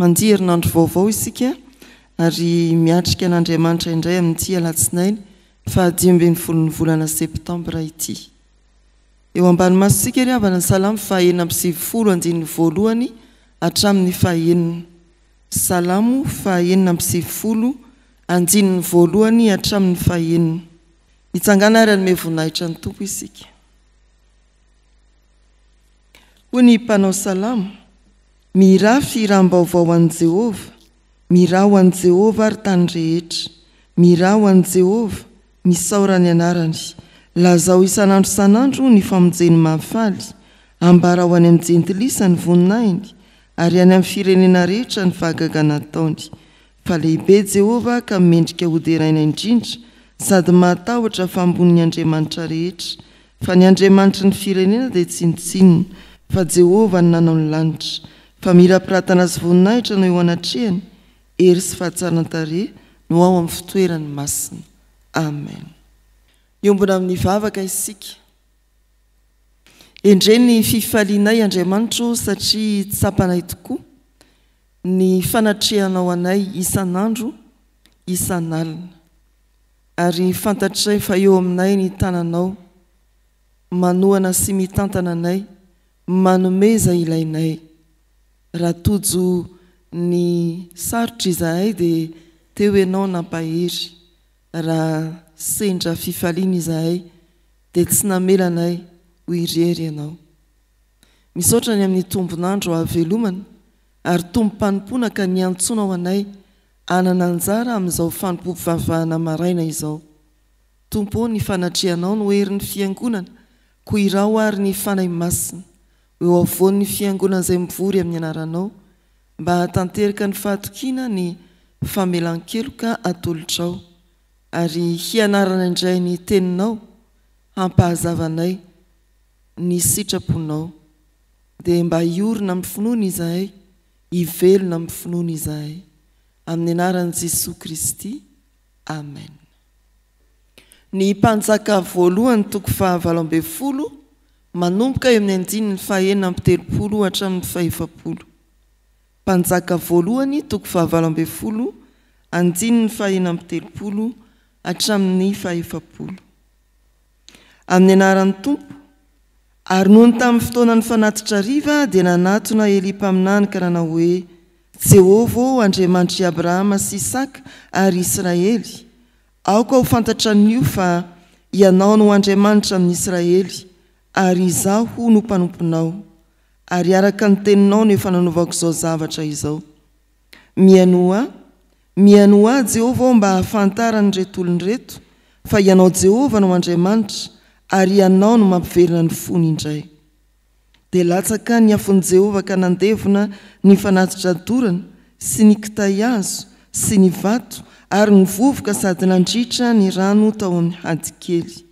Mandia herinandro vaovao isika ary miatrika an'Andriamanitra indray amin'ity alatsinainy faha 15 ny volana septambra ity. Eo ambany masontsika ry havana ny Salamo faha 96 andininy voalohany hatramin'ny faha enina. Salamo faha 96 andininy voalohany hatramin'ny faha enina. Hitsangana ary hanome voninahitra ny Tompo isika. Hoy ny mpanao salamo, Mihirà fihiram-baovao ho an'i Jehovah, mihirà ho an'i Jehovah, ry tany rehetra. Mihirà ho an'i Jehovah, misaora ny anarany. Lazao isan'andro isan'andro ny famonjeny mahafaly. Ambarao any amin'ny jentilisa ny voninahiny, ary any amin'ny firenena rehetra ny fahagagana ataony. Fa lehibe Jehovah ka mendrika hoderaina indrindra, sady mahatahotra fa ambonin'ny andriamanitra rehetra. Fa ny andriamanitry ny firenena dia tsinontsinona, fa Jehovah no nanao ny lanitra. Famirapiratana sy voninahitra no eo anatrehany, hery sy fahatsaran-tarehy no ao amin'ny fitoerany masina. Amen. Hiombona amin'ny vavaka isika. Endrey ny fifalianay Andriamanitra ô satria tsapanay tokoa ny fanatrehanao anay isan'andro isan'alina. Ary fantatray fa eo aminay ny tananao manohana sy mitantana anay manome izay ilainay. Raha tojo ny sarotra izahay dia teo ianao nampahery, raha sendra fifaliana izahay dia tsy namela anay ho irery ianao. Misaotra ny amin'ny tombon'andro ahavelomana ary tombom-panompoana ka niantsoanao anay hanana anjara amin'izao fanompoam-pivavahana maraina izao. Tompo ô, ny fanatrehanao no herin'ny Fiangonana, koa iraho ary ny Fanahy Masina ho eo afovoan'ny Fiangonana izay mivory amin'ny anaranao, mba hahatanteraka ny fahatokiana ny famelan-keloka atolotrao, ary hianarana indray ny Teninao hampahazava anay ny sitraponao. Dia mba hiorina amin'ny finoana izahay, hivelona amin'ny finoana izahay. Amin'ny anaran'i Jesoa Kristy. Amen. Ny Mpanjaka voalohany toko faha 18 manomboka eo amin'ny andininy faha 36 hatramin'ny faha 40. Mpanjaka voalohany toko faha 18 andininy faha 36 hatramin'ny faha 40. Amin'ny anaran'ny Tompo. Ary nony tamin'ny fotoanan'ny fanatitra hariva dia nanatona Elia mpaminany ka nanao hoe, Jehovah ô, Andriamanitr'i Abrahama sy Isaka ary Israely, aoka ho fantatra anio fa Ianao no Andriamanitra amin'ny Israely, ary izaho no mpanomponao, ary araka ny teninao no efa nanaovako izao zavatra izao. Mihainoa ahy, Mihainoa ahy, Jehovah ô, mba hahafantaran'ireto olona ireto fa Ianao Jehovah no Andriamanitra, ary Ianao no mampiverina ny fony indray. Dia latsaka ny afon'i Jehovah ka nandevona ny fanatitra dorana sy ny kitay hazo sy ny vato ary ny vovoka sady nandritra ny rano tao amin'ny hady kely.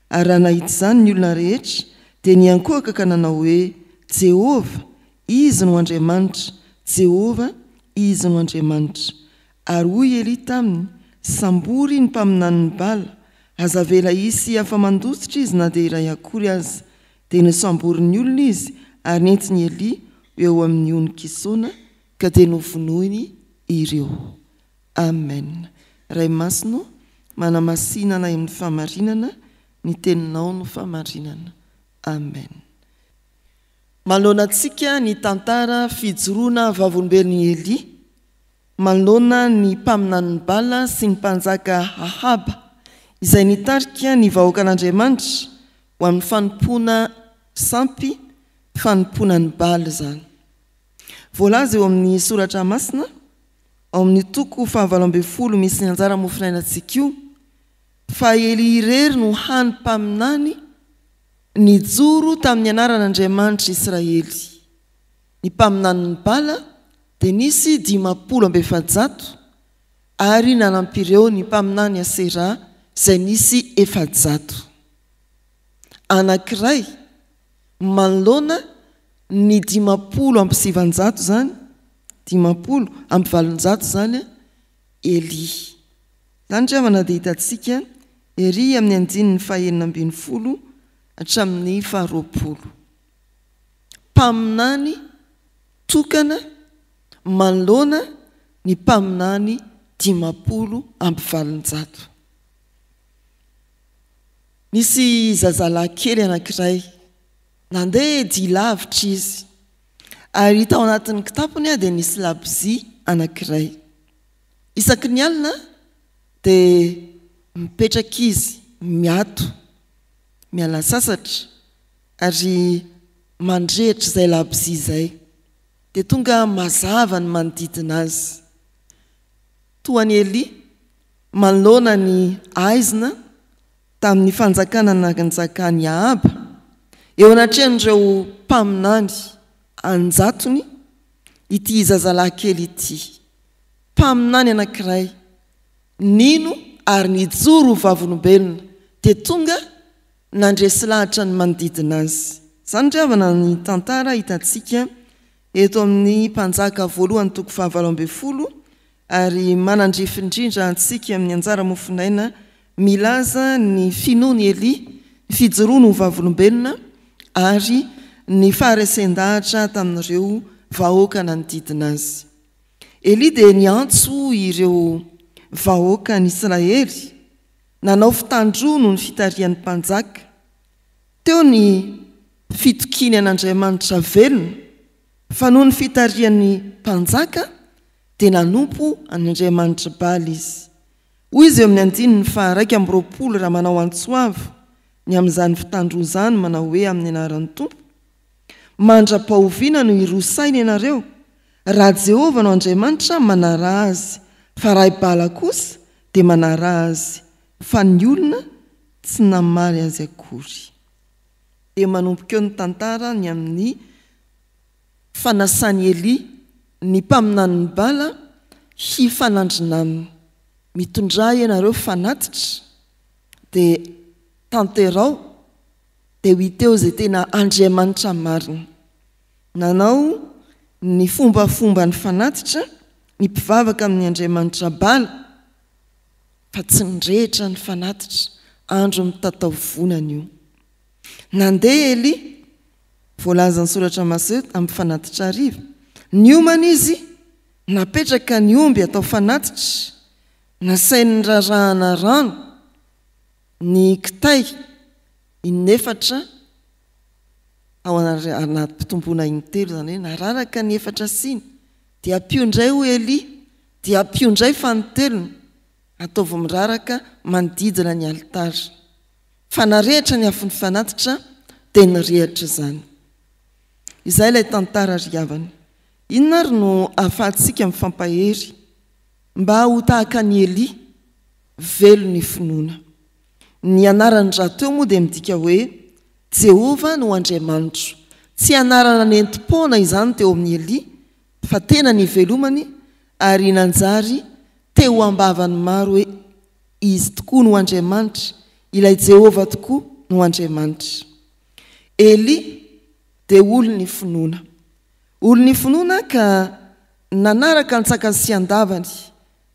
Ary raha nahita izany ny olona rehetra, dia niankohoka ka nanao hoe, Jehovah, Izy no Andriamanitra, Jehovah, Izy no Andriamanitra. Ary hoy Elia taminy, Sambory ny mpaminanin'i Bala, aza avela hisy afa-mandositra izy na dia iray akory aza. Dia nosamborin'ny olona izy, ary nentin'i Elia ho eo amin'ny ony Kisona, ka dia novonoiny ireo. Amen. Ray Masina ô, manamasina anay amin'ny fahamarinana, ny Teninao no fahamarinana. Amen. Manoloana antsika ny tantara fijoroana vavolombelon'i Elia manoloana ny mpaminanin'i Bala sy ny mpanjaka Ahaba izay nitarika ny vahoakan'Andriamanitra ho amin'ny fanompoana sampy, fanompoana an'i Bala izany. Voalaza eo amin'ny Soratra Masina ao amin'ny toko fahavalo ambin'ny folo misy ny anjara mofonainantsika io fa Elia irery no hany mpaminany nijoro tamin'ny anaran'Andriamanitr'i Israely. Ny mpaminanin'i Bala dia nisy 450, ary nanampy ireo ny mpaminany Asera izay nisy 400. Anankiray manoloana ny 950 izany, 850 izany Elia. Izany ry havana dia hitantsika ery amin'ny andininy faha-16 hatramin'ny faha-20. Mpaminany tokana. manoloana ny mpaminany 850. Nisy zazalahy kely anankiray, nandeha dia lavitra izy, ary tao anatin'ny kitapony dia nisy labozia anankiray. Isaky ny alina dia mipetraka izy, miato, miala sasatra, ary mandrehitra izay labozia izay. Dia tonga mazava ny manodidina azy. Toa an'i Elia, manoloana ny haizina tamin'ny fanjakana nanjakan'i Ahaba, eo anatrehan'ireo mpaminany an-jatony, ity zazalahy kely ity, mpaminany anankiray, nino ary nijoro ho vavolombelona, dia tonga nandresy lahatra ny manodidina azy. Izany ry havana ny tantara hitantsika eto amin'ny Mpanjaka voalohany toko fahavalo ambinifolo ary manandrify indrindra antsika amin'ny anjara mofon'aina milaza ny finoan'i Elia, ny fijoroany ho vavolombelona ary ny faharesen-dahatra tamin'ireo vahoaka nanodidina azy. Elia dia niantso ireo vahoakan'Israely nanao fitandroa noho ny fitarihan'ny mpanjaka. Teo ny fitokiany an'Andriamanitra velona fa noho ny fitarihan'ny mpanjaka dia nanompo an'Andriamanitra Bala izy. Hoy izy eo amin'ny andininy faha-21 raha manao antso avo ny amin'izany fitandroa izany manao hoe amin'ny anaran'ny Tompo, Mandra-pahoviana no hiroa saina ianareo? Raha Jehovah no Andriamanitra, manaraha Azy, fa raha i Bala kosa, dia manaraha azy. Fa ny olona tsy namaly azy akory. Dia manomboka eo ny tantara ny amin'ny fanasan'i Elia ny mpaminanin'i Bala hifanandrina aminy. Mitondrà ianareo fanatitra, dia tanterao, dia ho hita eo izay tena Andriamanitra marina. Nanao ny fombafomban'ny fanatitra ny mpivavaka amin'ny andriamanitra Bala, fa tsy nirehitra ny fanatitra, andro mitatao vonana io. Nandeha Elia, voalazan'ny Soratra Masina hoe tamin'ny fanatitra hariva. Niomana izy, napetraka ny omby atao fanatitra, nasainy nirarahana rano ny kitay inefatra ao anaty fitomboana intelo, izany hoe nararaka ny efatra siny, dia ampio indray hoy Elia, dia ampio indray fanintelony, ataovy miraraka manodidina ny alitara. Fa narehitra ny afon'ny fanatitra, dia nirehitra izany. Izay ilay tantara ry havana. Inona ary no ahafahantsika mifampahery mba ho tahaka an'i Elia, velon'ny finoana? Ny anarany rahateo moa dia midika hoe Jehovah no Andriamanitro. Tsy anarana nentim-poana izany teo amin'i Elia, fa tena nivelomany ary nanjary teo am-bavan'ny maro hoe Izy tokoa no Andriamanitra, ilay Jehovah tokoa no Andriamanitra. Elia dia olon'ny finoana. Olon'ny finoana ka nanaraka an-tsakany sy an-davany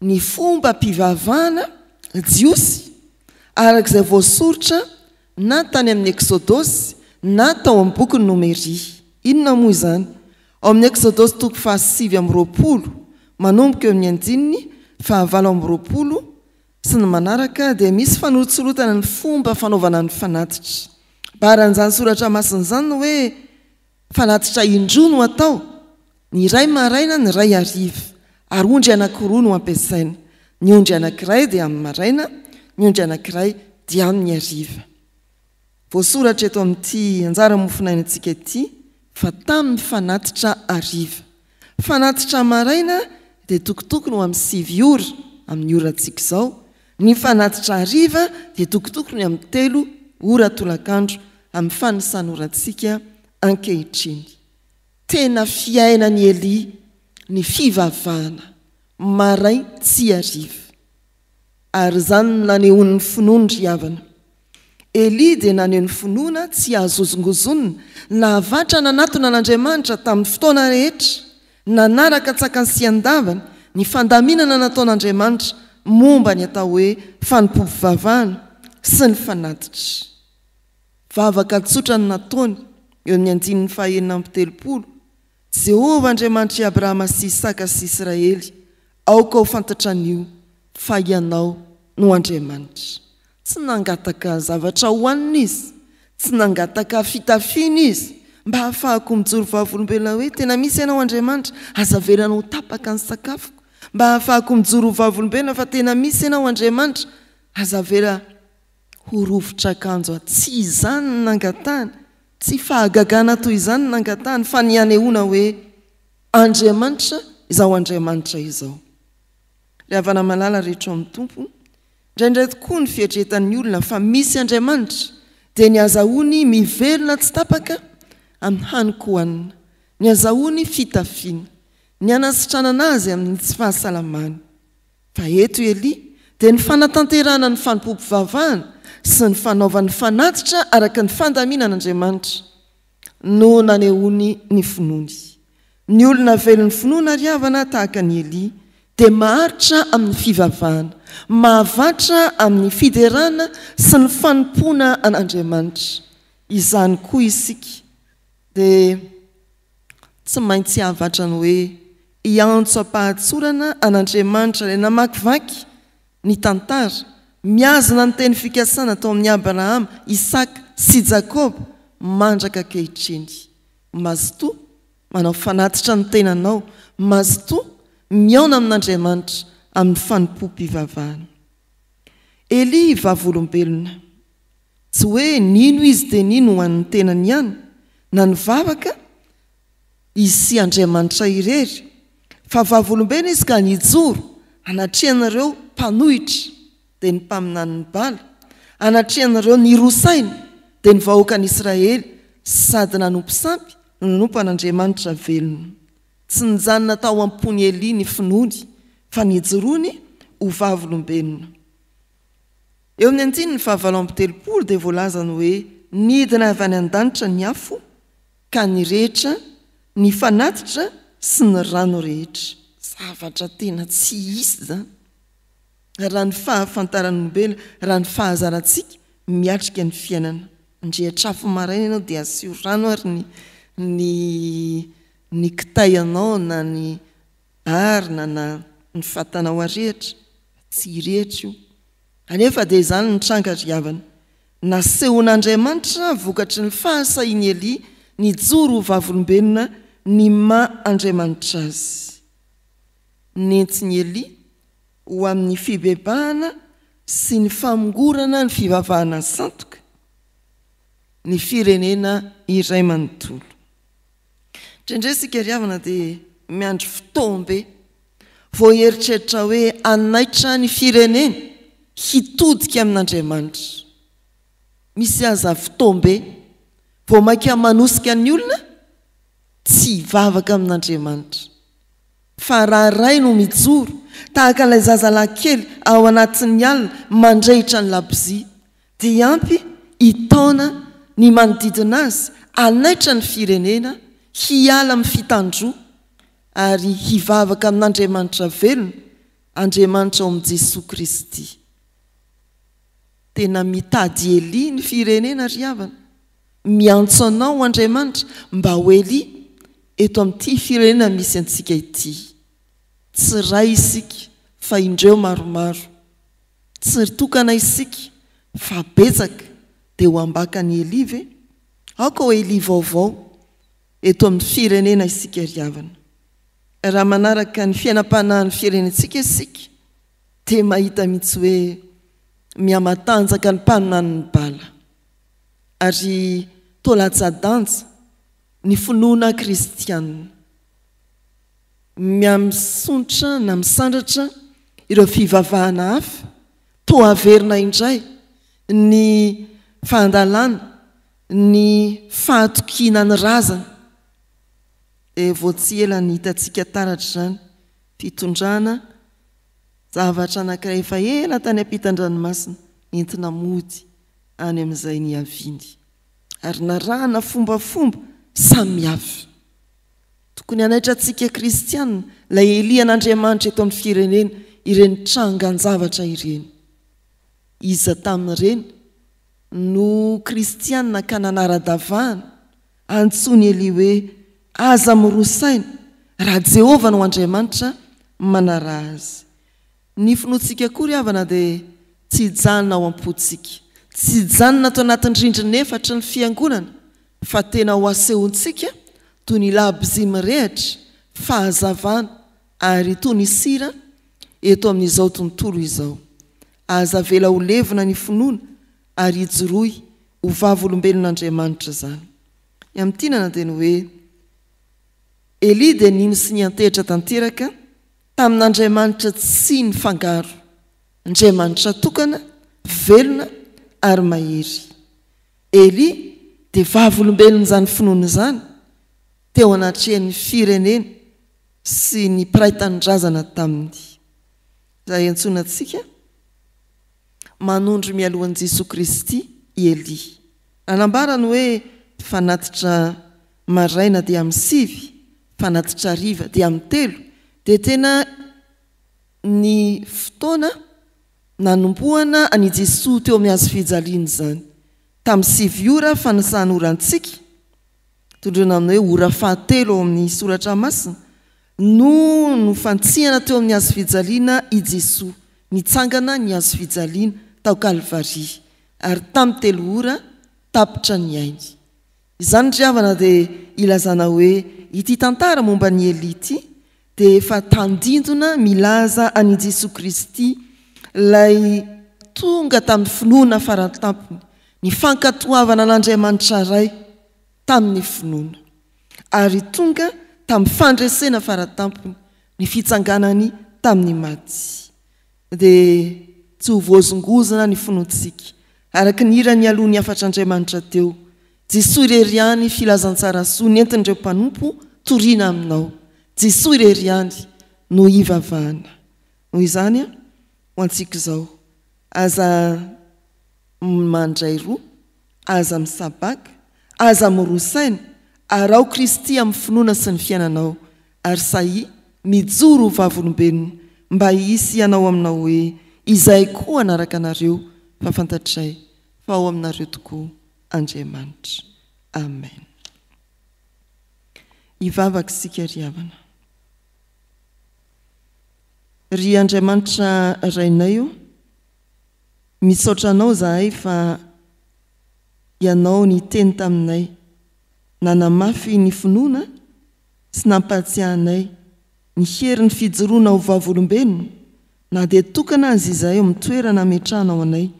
ny fombam-pivavahana jiosy araka izay voasoritra na tany amin'ny Eksodosy na tao amin'ny bokin'ny Nomeria. Inona moa izany? Ao amin'ny Eksodosy toko faha-29 manomboka eo amin'ny andininy faha-28 sy ny manaraka dia misy fanoritsoritana ny fomba fanaovana ny fanatitra. Baran'izany soratra masina izany ny hoe Fanatitra indroa no atao, ny iray maraina, ny iray hariva, ary ondry anankiroa no ampiasaina, ny ondry anankiray dia amin'ny maraina, ny ondry anankiray dia amin'ny hariva. Voasoratra eto amin'ity anjara mofonainantsika ity fa tamin'ny fanatitra hariva. Fanatitra maraina dia tokotokony ho amin'ny sivy ora, amin'ny orantsika izao, ny fanatitra hariva dia tokotokony amin'ny telo ora tolakandro amin'ny fanisanorantsika ankehitriny. Tena fiainan'i Elia ny fivavahana marain-tsy hariva. Ary izany no nanehoany ny finoany ry havana. Elia dia naneho ny finoana tsy azo hozongozonina, nahavatra nanatona an'Andriamanitra tamin'ny fotoana rehetra, nanaraka an-tsakany sy an-davany ny fandaminana nataon'Andriamanitra momba ny atao hoe fanompoam-pivavahana sy ny fanatitra. Vavaka tsotra no nataony, eo amin'ny andininy faha 36. Jehovah Andriamanitr'i Abrahama sy Isaka sy Israely, aoka ho fantatra anio fa Ianao no Andriamanitra. Tsy nangataka zavatra hohanina izy, tsy nangataka fitafiana izy, mba hahafahako mijoro vavolombelona hoe tena misy Ianao Andriamanitra, aza avelanao ho tapaka ny sakafoko, mba hahafahako mijoro ho vavolombelona fa tena misy Ianao Andriamanitra, aza avela ho rovitr'akanjo aho. Tsy izany no nangatahany, tsy fahagagana toy izany no nangatahany, fa ny hanehoana hoe Andriamanitra izao Andriamanitra izao. Ry havana malala rehetra ao amin'ny Tompo, indraindray tokoa ny fieritreretan'ny olona fa misy Andriamanitra dia ny azahoany mivelona tsy tapaka amin'ny hanin-kohanina, ny azahoany fitafiana, ny hanasitranana azy amin'ny tsy fahasalamany. Fa eto i Elia dia ny fanatanterahana ny fanompoam-pivavahana sy ny fanaovany fanatitra araka ny fandaminan'Andriamanitra no nanehoany ny finoany. Ny olona velon'ny finoana ry havana tahaka an'i Elia dia maharitra amin'ny fivavahana, mahavatra amin'ny fiderana sy ny fanompoana an'Andriamanitra. Izany koa isika dia tsy maintsy havatra ny hoe hiantso am-pahatsorana an'Andriamanitra ilay namakivaky ny tantara, mihazona ny teny fikasana tao amin'i Abrahama, Isaka sy Jakoba mandraka ankehitriny. Mazotoa manao fanatitra ny tenanao, mazotoa mihaona amin'Andriamanitra amin'ny fanompoam-pivavahana. Elia vavolombelona. Tsy hoe nino izy dia nino ho an'ny tenany ihany, na nivavaka izy sy Andriamanitra irery, fa vavolombelona izy ka nijoro anatrehan'ireo mpanohitra, dia ny mpaminanin'i Bala, anatrehan'ireo niroa saina, dia ny vahoakan'Israely, sady nanompo sampy no nanompo an'Andriamanitra velona. Tsy nijanona tao am-pon'i Elia ny finoany, fa nijoroany ho vavolombelona. Eo amin'ny andininy faha-38 dia voalaza ny hoe nidina avy any an-danitra ny afo ka nirehitra ny fanatitra sy ny rano rehetra. Zavatra tena tsy hisy izany raha ny fahafantaran'olombelona, raha ny fahazarantsika miatrika ny fiainana. Mandrehitra afo maraina ianao dia asio rano ary ny ny ny kitay anao na ny arina na ny fatanao arehitra, tsy hirehitra io. Anefa dia izany nitranga ry havana. Nasehon'Andriamanitra vokatry ny fahasahian'i Elia nijoro ho vavolombelona ny maha Andriamanitra azy. Nentin'i Elia ho amin'ny fibebahana sy ny famongorana ny fivavahana sandoka ny firenena iray manontolo. Indraindray isika ry havana dia miandry fotoam-be vao hieritreritra hoe hanaitra ny firenena hitodika amin'Andriamanitra. Misy aza fotoam-be vao mainka manosika ny olona tsy hivavaka amin'Andriamanitra. Fa raha ray no mijoro, tahaka ilay zazalahy kely ao anatin'ny alina mandrehitra ny labozia, dia ampy hitaona ny manodidina azy hanaitra ny firenena hiala amin'ny fitandroa ary hivavaka amin'Andriamanitra velona, Andriamanitra ao amin'i Jesoa Kristy. Tena mitady Elia ny firenena ry havana. Miantso anao Andriamanitra mba ho Elia eto amin'ity firenena misy antsika ity. Tsy iray isika fa indreo maromaro. Tsy tokana isika fa betsaka dia ho ambakan'i Elia ve? Aoka ho Elia vaovao eto amin'ny firenena isika ry havana. Raha manaraka ny fiainam-panahin'ny firenentsika isika dia mahita mihitsy hoe mihamatanjaka ny mpaminanin'ny bala ary toa latsa-danja ny finoana kristianina. Mihamisontra na misandratra ireo fivavahana hafa, toa averina indray ny fahandalana ny fahatokiana ny razana. Dia vao tsy ela ny hitantsika taratra izany fitondrana zavatra anankiray efa ela tany ampitan-dranomasina entina mody any amin'izay niaviany ary narahana fombafomba samihafa. Tokony hanaitra antsika kristiana, ilay Elia an'Andriamanitra eto amin'ny firenena, ireny trangan-javatra ireny. Iza tamin'ireny no kristiana ka nanara-davahana? Antsoin'i Elia hoe Aza miroa saina, raha Jehovah no Andriamanitra, manaraha Azy. Ny finoantsika koa ry havana dia tsy hijanona ao am-pontsika, tsy hijanona ato anatin'ny rindrina efatry ny fiangonana fa tena ho asehontsika toy ny labozia mirehitra fahazavana ary toy ny sira eto amin'izao tontolo izao. Aza avela ho levona ny finoana ary ijoroy ho vavolombelon'Andriamanitra izany. Ny hamintinana dia ny hoe Elia dia nino sy niantehitra tanteraka tamin'Andriamanitra tsy nifangaro, Andriamanitra tokana, velona ary mahery. Elia dia vavolombelon'izany finoana izany teo anatrehan'ny firenena sy ny mpiray tanindrazana taminy. Izay iantsoana antsika, manondro mialoha an'i Jesoa Kristy i Elia. Nanambarany hoe fanatitra maraina dia amin'ny sivy, fanatitra hariva dia amin'ny telo, dia tena ny fotoana nanombohana an' i Jesoa teo amin'ny hazofijaliana izany. Tamin'ny sivy ora fanisana ora antsika, tondroina amin'ny hoe ora fahatelo ao amin'ny Soratra Masina, no nofantsihana teo amin'ny hazofijaliana i Jesoa, nitsangana ny hazofijaliana tao Kalvary, ary tamin'ny telo ora tapitra ny ainy. Izany ry havana dia ilazana hoe ity tantara momba an'i Elia ity dia efa tandindona milaza an'i Jesoa Kristy ilay tonga tamin'ny finoana farantampony, ny fankatoavana an'Andriamanitra Ray tamin'ny finoana, ary tonga tamin'ny fandresena faratampony, ny fitsanganany tamin'ny maty. Dia tsy ho voazongozona ny finoantsika. Araka ny hira nialoha ny hafatr'Andriamanitra teo, Jesoa irery ihany filazantsara soa nentin'ireo mpanompo toriana aminao. Jesoa irery ihany no hivavahana. Noho izany, ho antsika izao, aza mandray roa, aza misabaka, aza miroa saina, araho Kristy amin'ny finoana sy ny fiainanao, ary sahia mijoro ho vavolombelona mba hisy hanao aminao hoe, Izahay koa hanaraka anareo, fa fantatray fa ao aminareo tokoa Andriamanitra. Amen. Hivavaka isika ry havana. Ry Andriamanitra Rainay o, misaotra Anao izahay fa Ianao niteny taminay, nanamafy ny finoana sy nampahatsiahy anay ny herin'ny fijoroana ho vavolombelona na dia tokana aza izahay eo amin'ny toerana ametrahanao anay,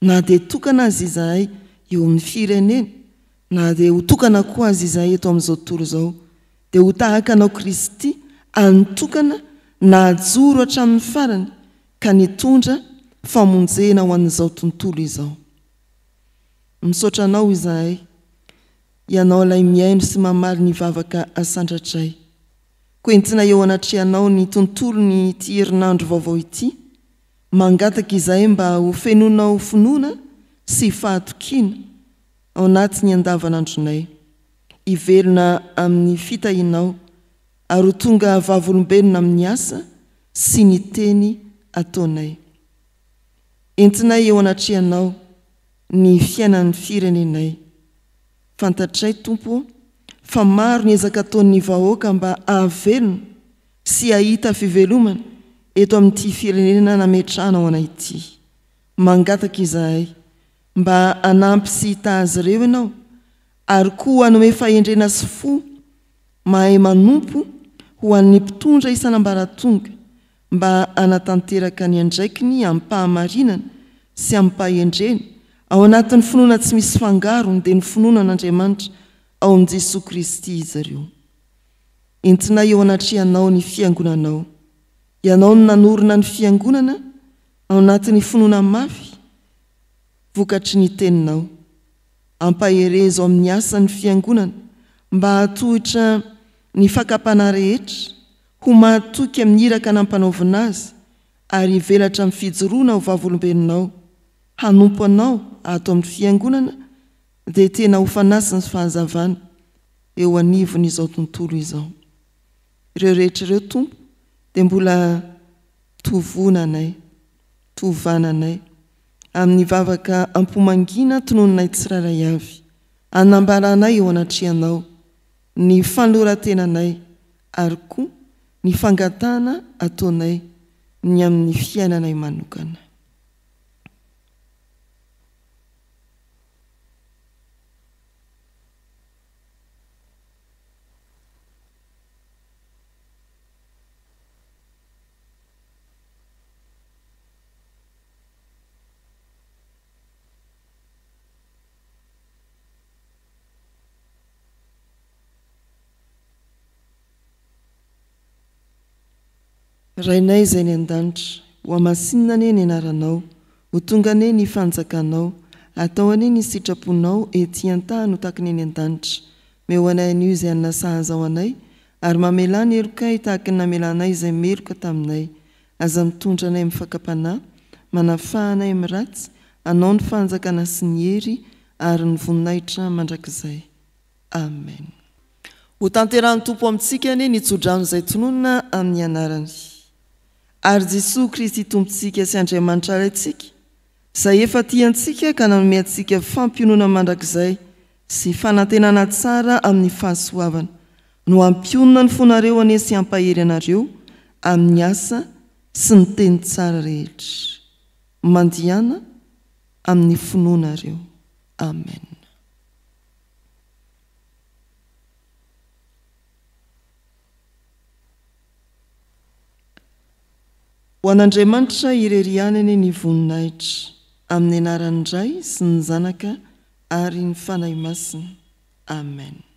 na dia tokana aza izahay eo amin'ny firenena, na dia ho tokana koa aza izahay eto amin'izao tontolo izao, dia ho tahaka anao Kristy any tokana nahajoro hatramin'ny farany ka nitondra famonjena ho an'izao tontolo izao. Misaotra anao izahay. Ianao ilay mihaino sy mamaly ny vavaka asandratray. Koa entina eo anatrehanao ny tontolon' ity herinandro vaovao ity, mangataka izahay mba ho fenoinao finoana sy fahatokiana ao anatin'ny andavanandronay, hivelona amin'ny fitahianao ary ho tonga vavolombelona amin'ny asa sy ny teny ataonay. Entinay eo anatrehanao ny fiainan'ny firenenay. Fantatray, Tompo ô, fa maro ny ezaka ataon'ny vahoaka mba hahavelona sy hahita fivelomana eto amin'ity firenena nametrahanao anay ity. Mangataka izahay mba hanampy sy hitaha azy ireo Ianao ary koa hanome fahendrena sy fo mahay manompo ho an'ny mpitondra isan'ambaratonga mba hanatanteraka ny andraikiny amim-pahamarinana sy amim-pahendrena, ao anatin'ny finoana tsy misy fangarony, dia ny finoana an'Andriamanitra ao amin'i Jesoa Kristy izy ireo. Entinay eo anatrehanao ny Fiangonanao. Ianao no nanorina ny Fiangonana ao anatin'ny finoana mafy vokatry ny Teninao. Ampaherezo amin'ny asan'ny Fiangonana mba hahatohitra ny fakam-panahy rehetra, ho mahatoky amin'ny iraka nampanaovina azy ary hivelatra amin'ny fijoroana ho vavolombelonao hanompo anao ato amin'ny Fiangonana dia tena ho fanasin'ny fahazavana eo anivon'izao tontolo izao. Ireo rehetra ireo Tompo dia mbola tovona anay, tovana anay amin'ny vavaka am-po mangina tononinay tsirairay avy, anambaranay eo anatrehanao. ny fanoloran-tenanay ary koa ny fangatahana ataonay ny amin'ny fiainanay manokana. Rainay izay any an-danitra, hohamasinina anie ny anaranao, ho tonga anie ny fanjakanao, atao anie ny sitraponao ety an-tany ho tahaka ny any an-danitra. Meo anay anio izay hanina sahaza ho anay, ary mamelà ny helokay tahaka ny namelanay izay meloka taminay. Aza mitondra anay amin'ny fakam-panahy, manafaha anay amin'ny ratsy, Anao ny fanjakana sy ny hery ary ny voninahitra mandrakizay. Amen. Ho tanterahan'ny Tompo amintsika anie ny tsodrano izay tononina amin'ny anarany. Ary Jesoa Kristy Tompontsika sy Andriamanitra Raintsika, izay efa tia antsika ka nanome antsika fampionona mandrakizay sy fanantenana tsara amin'ny fahasoavana, no hampionona ny fonareo anie sy hampahery anareo amin'ny asa sy ny teny tsara rehetra. Mandihana amin'ny finoanareo. Amen. Ho an'Andriamanitra irery ihany anie ny voninahitra, amin'ny anaran'ny Ray sy ny Zanaka ary ny Fanahy Masina. Amen.